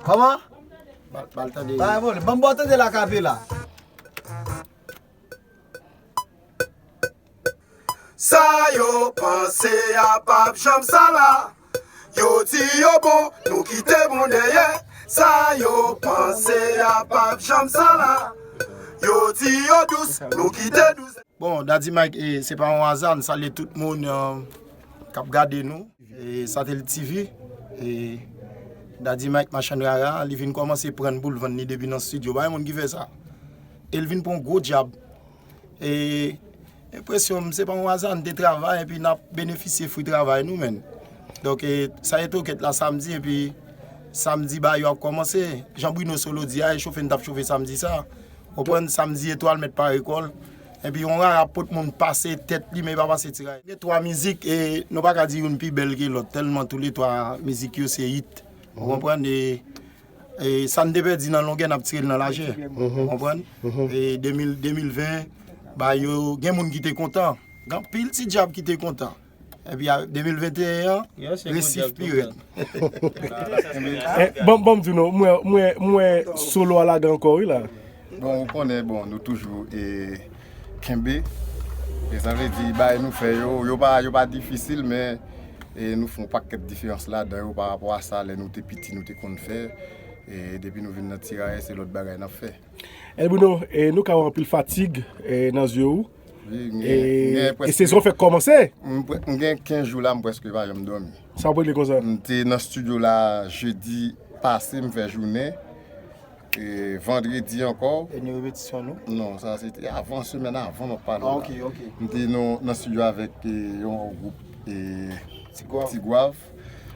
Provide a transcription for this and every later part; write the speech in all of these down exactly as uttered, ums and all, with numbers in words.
Kòman? Ba, ba l tande. Ba, bon, ban m ba w tande l akapela. Sa yo panse a p ap janm sa la. Yo di yo bon, nou kite bon dèyè. Sa yo panse a p ap janm sa la. Yo di yo dous, nou kite dous. Bon, Daddy Mike, e, se pa yon aza, n salye tout moun, e, k ap gade nou. E, Satelit T V, e, Daddy Mike machann rara, li vin kòmanse prann pou l vann li depi nan estidyo. Pa gen moun ki fè sa. E l vin pran yon gwo djab. E, enpresyon m, se pa yon aza, n te travay epi n ap benefisye fwi travay nou, menn. Donk, e, sa e tokèt la samdi, epi samdi, bagay yo ap kòmanse. Jan Bruno Solo di a, e chofe n t ap chofe samdi sa. Konprann, samdi etwal mèt pare kò l. Epi yon rara ap pot moun pase tèt li, men li pa pase tiraye. Gen twa mizik, e nou pa ka di youn pi bèl ke lòt, tèlman toulètwa mizik yo se hit. Ou konprann? E, e sa n te pèdi nan longè, n ap tire l nan lajè. Ou konprann? E de mil, de mil ven, ba yo, gen moun ki te kontan. Gen anpil ti djab ki te kontan. Epi a de mil venteyen an, resif pi rèd. Eh, ban, ban m di w non, mwen, mwen, mwen solo a lage ankò wi la. Bon, ou konnen, bon, nou toujou, e, kenbe. E sa vle di, bagay nou fè yo, yo pa, yo pa difisil, men, e, nou fè yon pakèt diferans ladan yo pa rapò a sa, lè nou te piti, nou te konn fè. E depi nou vin nan tiraye, se lòt bagay n ap fè. El Bruno, e, nou ka wè anpil fatig, e, nan zye w. Wi, m gen, m gen e, e prèske sezon fèk kòmanse. M pre-, m gen kenz jou la, m prèske pa janm dòmi. Sa w ap regle konsa? M te nan estidyo la jedi pase, m fè jounen. E, vandredi ankò. Dènye repetisyon nou? Non, sa se te avan, semèn avan, m ap pale w la. Ah, ok, ok. M te nan, nan estidyo avèk, e, yon gwoup, e, Ti Gwav. Ti Gwav.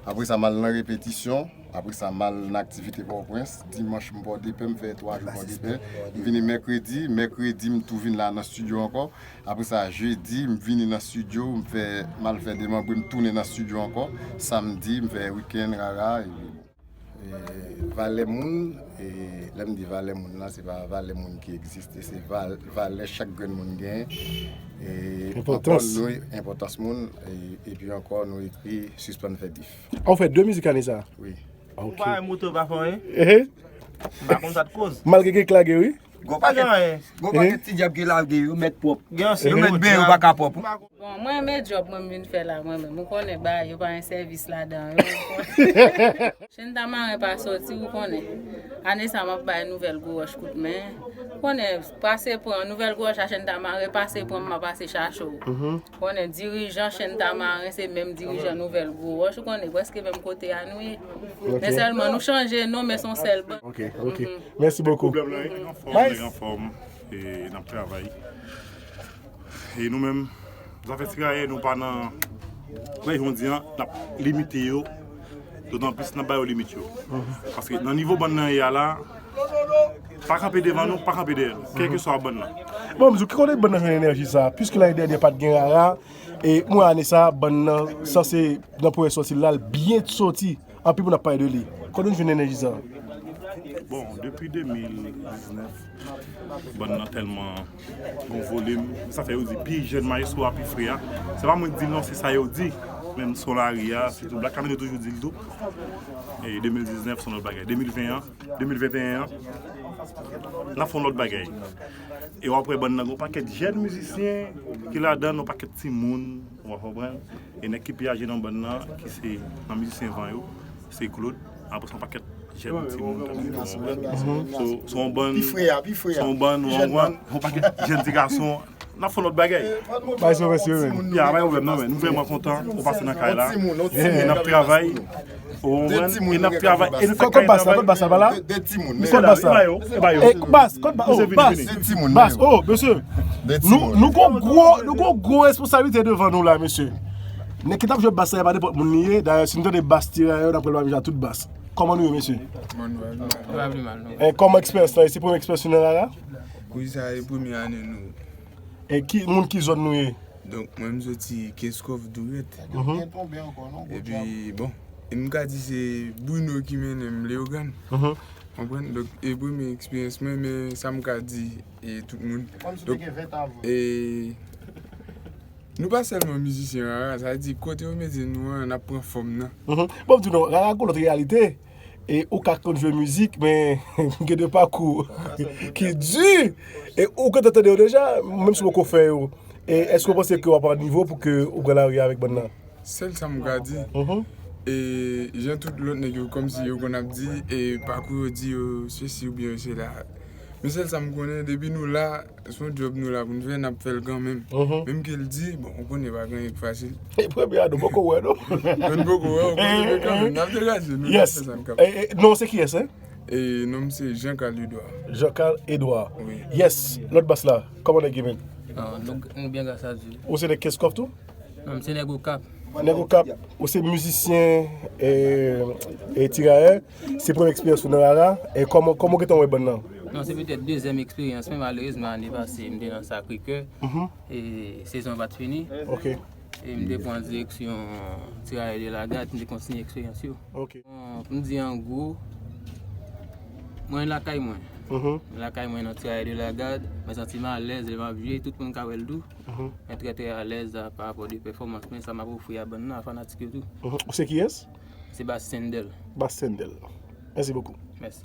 Apre sa, m al nan repetisyon. Apre sa, m al nan aktivite Pòtoprens. Dimanch, m Pòdepè, m fè twa jou Pòdepè. M vini mèkredi. Mèkredi, m tou vin la nan estidyo ankò. Apre sa, jedi, m vini nan estidyo, m fè, m al fè demanbre, m tounen nan estidyo ankò. Samdi, m fè wikenn, rara, epi bon. E, valè moun, e, lè m di valè moun la, se pa valè moun ki egziste, se val-, valè chak grenn moun genyen. E, enpòtans. Ankò, nou, enpòtans moun, e, epi ankò, nou ekri Sispann fè dif. Ah, ou fè de mizik ane sa? Wi. Ah, ok. Ou pa wè moto pa fè anyen? Ehe. M pa konn sa t koz. Malgre gen k lage, wi. Gon pakèt, gon pakèt ti djab ki lage, yo mèt pwòp. Yo mèt benyen, yo pa ka pwòp. Bon, mwen renmen djòb mwen m vin fè la, mwen menm. Ou konnen bagay yo pa gen sèvis ladan yo. Chen Tamaren pa soti, ou konnen. Ane sa, m ap bay Nouvèl Gwo Wòch kout men. Ou konnen, pase pran Nouvèl Gwo Wòch a Chen Tamaren, pase pran m, m a pase chache w. Ou konnen, dirijan Chen Tamaren, se menm dirijan Nouvèl Gwo Wòch. Ou konnen, prèske menm kote a nou ye. Ok. Men sèlman, nou chanje non, men se yon sèl bann. Ok, ok. Mèsi bokou. Pwoblèm nan, anfòm, anfòm, e n ap travay. E nou menm, zafè tiraye, nou pa nan, wè, jodi an, n ap limite yo, dotan plis n ap ba yo limit yo. Paske nan nivo bann nan ye a la, pa kanpe devan nou, pa kanpe dèyè nou, kèlkeswa bann nan. Bon, m di w, ki kote bann nan jwenn enèji sa a? Piske lane dènye pa t gen rara, e mwen ane sa a, bann nan sanse nan premye sòti l la, l byen soti. Anpil moun ap pale de li. Kote w jwenn enèji sa a? Bon, depi de mil diznèf, bann nan tèlman gon volim. Sa fè yo di pi jèn mayestwo a pi fre a. Se pa mwen k di l non, se sa yo di. Menm son lari a, sitou Black Camino toujou di l tou. E de mil diznèf se yon lòt bagay. De mil ven an, de mil venteyen an, n ap fè yon lòt bagay. E w ap wè bann nan gon pakèt jèn mizisyen ki ladan, yon pakèt timoun, w ap konprann. E nèg ki pi aje nan bann nan, ki se nan mizisyen van yo, se Claude. Apre se yon pakèt jèn timoun tankou nou, w konprann. So, se yon bann, pi fre a, pi fre a, se yon bann, pi jèn, yon pakèt jèn ti gason. N ap fè yon lòt bagay. Bay sou mèsi, men. Ya, pa gen pwoblèm non, men. Nou vrèman kontan ou pase nan kay la. E n ap travay. Ou konprann? E n ap travay. E nou fè kay travay. Kot bas la, kot bas la, pa la? Kot bas la? E bas, kot bas? Oh, bas. Bas, oh, mesye. Nou, nou gon gwo, nou gon gwo responsablite devan nou la, mesye. Nèg ki t ap jwe bas la, e pa nenpòt moun li ye. Dayè, si nou tande bas tiraye, n ap pral ba mizè a tout bas. Kòman nou ye, mesye? Bon, nou pa pi mal, nou pa pi mal, non. E kòman eksperyans la? Se premye eksperyans nou nan rara? Wi, sa e premye ane nou. E ki moun, ki zòn nou ye? Donk, mwen, m soti Kenskòf, Dourèt. Mhm. Epi, bon, e m ka di se Bruno ki mennen m Leyogàn. Mhm. Konprann? Donk, e premye eksperyans mwen, men sa m ka di, e tout moun. Kòmsi w te gen vent avan. E nou pa sèlman mizisyen rara, sa vle di kote yo mete nou an, n ap pran fòm nan. Mhm. Bon, m di w non, rara gon lòt reyalite. E ou ka konn jwe mizik, men gen de pakou ki di. E ou gentan tande yo deja, menm si w poko fè yo. E èske w panse ke w ap a nivo pou ke ou pran lari avèk bann nan? Sèl sa m ka di, e jan tout lòt nèg yo kòmsi yo konn ap di, e pakou yo di yo sesi oubyen yo sela. Men sèl sa m konnen, depi nou la, se yon djòb nou la pou n fè, n ap fè l kanmenm. Menm ke l di, bon, ou konnen pa gen anyen k fasil. E premye a nou poko wè, non? Men n poko wè, ou konnen, men kanmenm, n ap degaje nou, n ap fè sa n kapab. E, e, non, se kiyès, en? E non m se Jean Carl Edouard. Jean Carl Edouard. Wi. Yes, lòt bas la, kòman nèg ye, menm? Ah, nou, nou byen, gras a Dye. Ou se nèg Kenskòf tou? Non, m se nèg Okap. Nèg Okap, ou se mizisyen e, e tirayè. Se premye eksperyans ou nan rara. E kòman, kòman w gentan wè bann nan? Non, se petèt dezyèm eksperyans, men malerezman, ane pase, m te nan Sacré-Cœur. E sezon an pa t fini. Ok. E m te pran direksyon Tirayè de la Garde, m te kontinye eksperyans yo. Ok. Bon, pou m di an gwo, mwen lakay mwen. Mwen lakay mwen nan Tirayè de la Garde, mwen santi m alèz lè m ap jwe, tout moun ka wè l tou. Mwen trè, trè alèz a, pa rapò de pèfòmans mwen, sa m ap ofri a bann nan, a fanatik yo tou. Ou se kiyès? Se Bas Sendel. Bas Sendel. Mèsi bokou. Mèsi.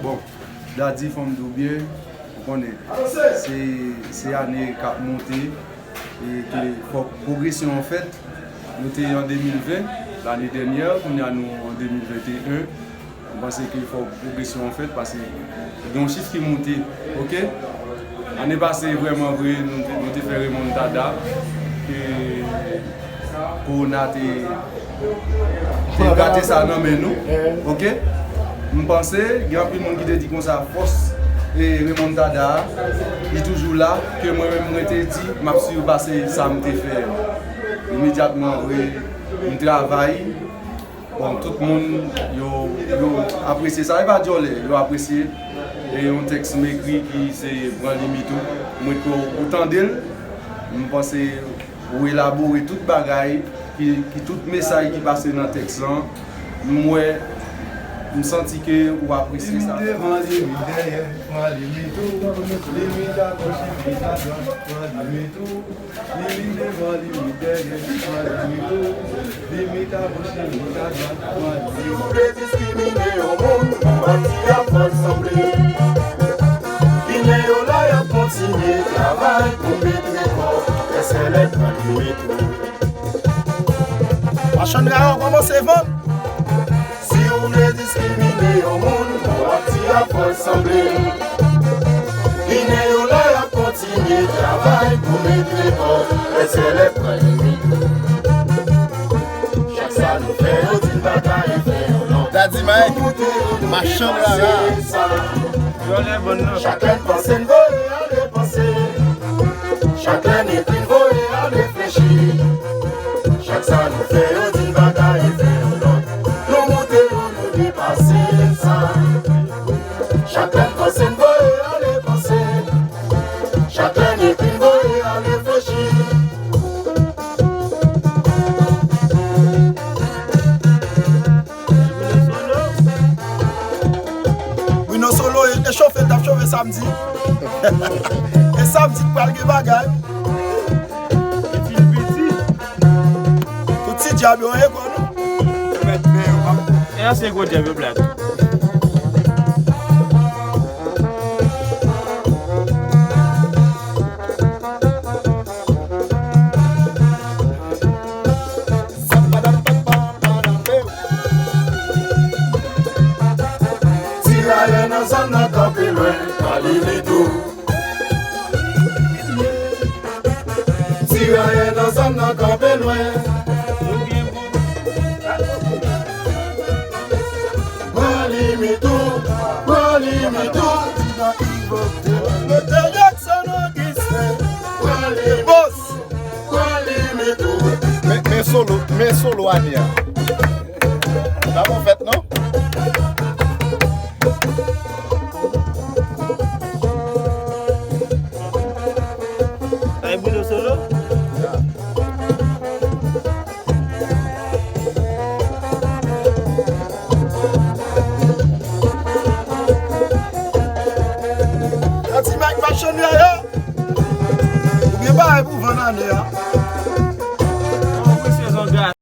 Bon, Daddy, fò m di w byen, ou konnen, se, se ane k ap monte, e ke fòk pwogresyon an fèt. Nou te an de mil ven, lane dènyè, kounye a nou an de mil venteyen. M panse ke fòk pwogresyon an fèt, paske gen yon chif ki monte, ok? Ane pase, vrèman vre, nou te, nou te fè remontada, ke kowona te, te gate sa nan men nou, ok? M panse, gen anpil moun ki te di konsa, fòs e remontada a, li toujou la, ke mwen menm, mwen te di, m ap sipase sa m te fè a. Imedyatman, vre, m travay, bon, tout moun, yo, yo apresye sa. E pa dyòlè, yo apresye. E yon tèks m ekri ki se Pran Limit Ou. Mwen kwè ou tande l. M panse ou elabore tout bagay, ki, ki tout mesaj ki pase nan tèks lan. M wè, m santi ke ou apresye sa. Limit devan, limit dèyè, pran limit ou. Limit agoch, limit adwat, pran limit ou. Limit devan, limit dèyè, pran limit ou. Limit agoch, limit adwat, pran limit ou. Si w vle diskrimine yon moun, bon, pati a fò l sanble. Ginen yo la, y ap kontinye travay pou met rekò. S L F pran limit ou. Machann rara kòmanse vann. Si w vle diskrimine yon moun, bon, pati a fò l sanble. Ginen yo la, y ap kontinye travay pou met rekò. S L F pran limit. Chak sa nou fè, yo di n pa ka refè, non. Daddy Mike, machann rara. Yo lè bon non. Chak lè n panse n voye ale panse. Chak lè n ekri n voye al reflechi. Chak sa nou fè, yo di n pa ka refè yon lòt. Nou moute yo, nou depase sa. Chak lè n panse n voye ale panse. Chak lè n ekri n voye al reflechi. Bruno Solo e, e chofe, l t ap chofe samdi. E samdi k pral gen bagay. Piti, piti. Tout ti dyab yo ye kwa nou. E ansyen gwo dyab yo plat. Tirayè nan zòn nan kanpe lwen, pa limit ou. Tirayè nan zòn nan kanpe lwen. Pran limit ou, pran limit ou. Mete Jackson Augustin. Pran limit ou. Men, men solo, men solo ane a. Sa bon fèt, non? Ay, Bruno solo? Daddy Mike machann rara. Ou gen bagay pou vann ane a.